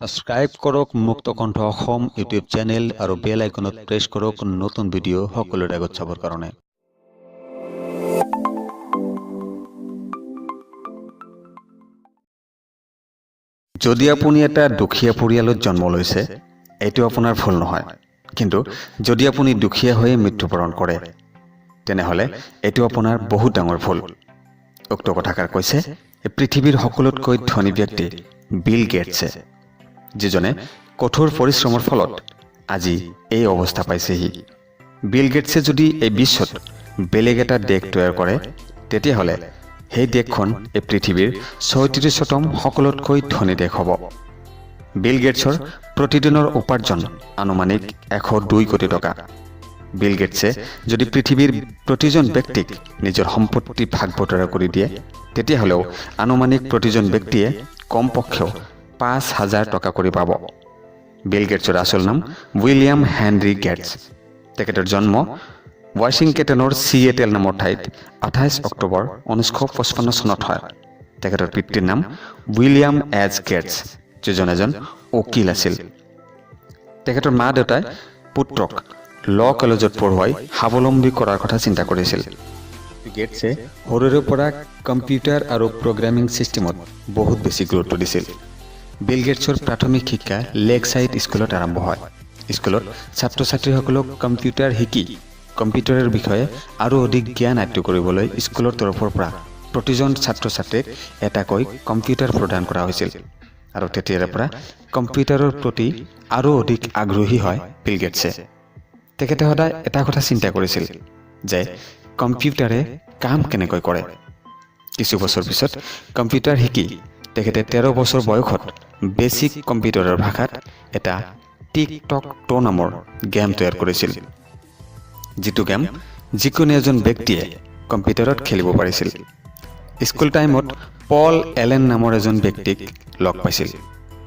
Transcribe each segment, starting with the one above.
Subscribe কৰক মুক্তকণ্ঠ Assam YouTube channel আৰু বেল আইকনত প্ৰেছ কৰক নতুন ভিডিঅ' সকলোৰে আগত চাবৰ কাৰণে। যদি আপুনি এটা দুখীয়া পৰিয়ালত জন্ম লৈছে, এইটো আপোনাৰ ভুল নহয়। কিন্তু যদি আপুনি দুখীয়া হৈয়ে মৃত্যুবৰণ কৰে, তেনেহ'লে এইটো আপোনাৰ বহুত ডাঙৰ ভুল। উক্ত কথাষাৰ কৈছে পৃথিৱীৰ সকলোতকৈ ধনী ব্যক্তি বিল গেটছে, যিজনে কঠোৰ পৰিশ্ৰমৰ ফলত আজি এই অৱস্থা পাইছেহি। বিল গেটছে যদি এই বিশ্বত বেলেগ এটা দেশ তৈয়াৰ কৰে, তেতিয়াহ'লে সেই দেশখন এই পৃথিৱীৰ 36তম সকলোতকৈ ধনী দেশ হ'ব। বিল গেটছৰ প্ৰতিদিনৰ উপাৰ্জন আনুমানিক 102 কোটি টকা। বিল গেটছে যদি পৃথিৱীৰ প্ৰতিজন ব্যক্তিক নিজৰ সম্পত্তি ভাগ বতৰা কৰি দিয়ে, তেতিয়াহ'লেও আনুমানিক প্ৰতিজন ব্যক্তিয়ে কমপক্ষেও 5000 টকা কৰি পাব। বিল গেটছৰ আচল নাম উইলিয়াম হেনৰী গেটছ। তেখেতৰ জন্ম ৱাশ্বিংটনৰ চিয়েটেল নামৰ ঠাইত 28 অক্টোবৰ 1955 চনত হয়। তেখেতৰ পিতৃৰ নাম উইলিয়াম এজ গেটছ, যিজন এজন উকিল আছিল। তেখেতৰ মা দেউতাই পুত্ৰক ল' কলেজত পঢ়ুৱাই স্বাৱলম্বী কৰাৰ কথা চিন্তা কৰিছিল। গেটছে সৰুৰে পৰা কম্পিউটাৰ আৰু প্ৰগ্ৰামিং ছিষ্টেমত বহুত বেছি গুৰুত্ব দিছিল। বিল গেটছৰ প্ৰাথমিক শিক্ষা লেক চাইড স্কুলত আৰম্ভ হয়। স্কুলত ছাত্ৰ ছাত্ৰীসকলক কম্পিউটাৰ শিকি কম্পিউটাৰৰ বিষয়ে আৰু অধিক জ্ঞান আয়ত্ব কৰিবলৈ স্কুলৰ তৰফৰ পৰা প্ৰতিজন ছাত্ৰ ছাত্ৰীক এটাকৈ কম্পিউটাৰ প্ৰদান কৰা হৈছিল আৰু তেতিয়াৰে পৰা কম্পিউটাৰৰ প্ৰতি আৰু অধিক আগ্ৰহী হয় বিল গেটছে। তেখেতে সদায় এটা কথা চিন্তা কৰিছিল যে কম্পিউটাৰে কাম কেনেকৈ কৰে। কিছু বছৰ পিছত কম্পিউটাৰ শিকি তেখেতে 13 বছৰ বয়সত বেছিক কম্পিউটাৰৰ ভাষাত এটা টিক টক ট' নামৰ গেম তৈয়াৰ কৰিছিল, যিটো গেম যিকোনো এজন ব্যক্তিয়ে কম্পিউটাৰত খেলিব পাৰিছিল। স্কুল টাইমত পল এলেন নামৰ এজন ব্যক্তিক লগ পাইছিল।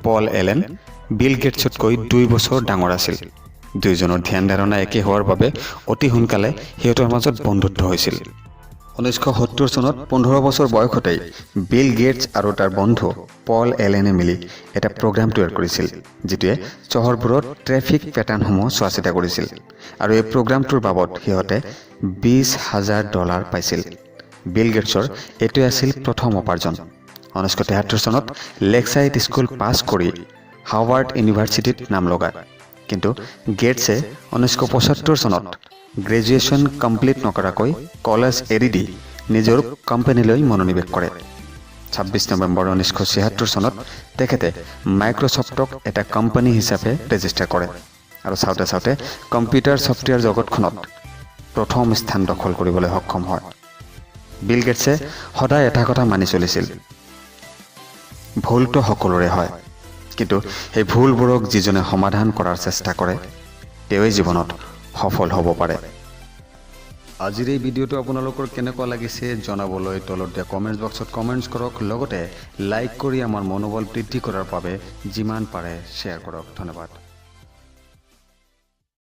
পল এলেন বিল গেটছতকৈ 2 বছৰ ডাঙৰ আছিল। দুয়োজনৰ ধ্যান ধাৰণা একে হোৱাৰ বাবে অতি সোনকালে সিহঁতৰ মাজত বন্ধুত্ব হৈছিল। 1970 চনত 15 বছৰ বয়সতেই বিল গেটছ আৰু তাৰ বন্ধু পল এলেনে মিলি এটা প্ৰগ্ৰাম তৈয়াৰ কৰিছিল, যিটোৱে চহৰবোৰত ট্ৰেফিক পেটাৰ্ণসমূহ চোৱা চিতা কৰিছিল আৰু এই প্ৰগ্ৰামটোৰ বাবদ সিহঁতে 20,000 ডলাৰ পাইছিল। বিল গেটছৰ এইটোৱে আছিল প্ৰথম উপাৰ্জন। 1973 চনত লেকচাইড স্কুল পাছ কৰি হাৱাৰ্ড ইউনিভাৰ্চিটিত নাম লগায়। কিন্তু গেটছে 1975 চনত গ্ৰেজুৱেশ্যন কমপ্লিট নকৰাকৈ কলেজ এৰি দি নিজৰ কোম্পানীলৈ মনোনিৱেশ কৰে। 26 নৱেম্বৰ 1976 চনত তেখেতে মাইক্ৰ'ছফ্টক এটা কোম্পানী হিচাপে ৰেজিষ্টাৰ কৰে আৰু চাওঁতে চাওঁতে কম্পিউটাৰ ছফ্টৱেৰ জগতখনত প্ৰথম স্থান দখল কৰিবলৈ সক্ষম হয়। বিল গেটছে সদায় এটা কথা মানি চলিছিল, ভুলটো সকলোৰে হয়, কিন্তু সেই ভুলবোৰক যিজনে সমাধান কৰাৰ চেষ্টা কৰে, তেওঁৱেই জীৱনত সফল হ'ব পাৰে। আজিৰ এই ভিডিঅ'টো আপোনালোকৰ কেনেকুৱা লাগিছে জনাবলৈ তলত দিয়া কমেণ্টছ বক্সত কমেণ্টছ কৰক। লগতে লাইক কৰি আমাৰ মনোবল বৃদ্ধি কৰাৰ বাবে যিমান পাৰে শ্বেয়াৰ কৰক। ধন্যবাদ।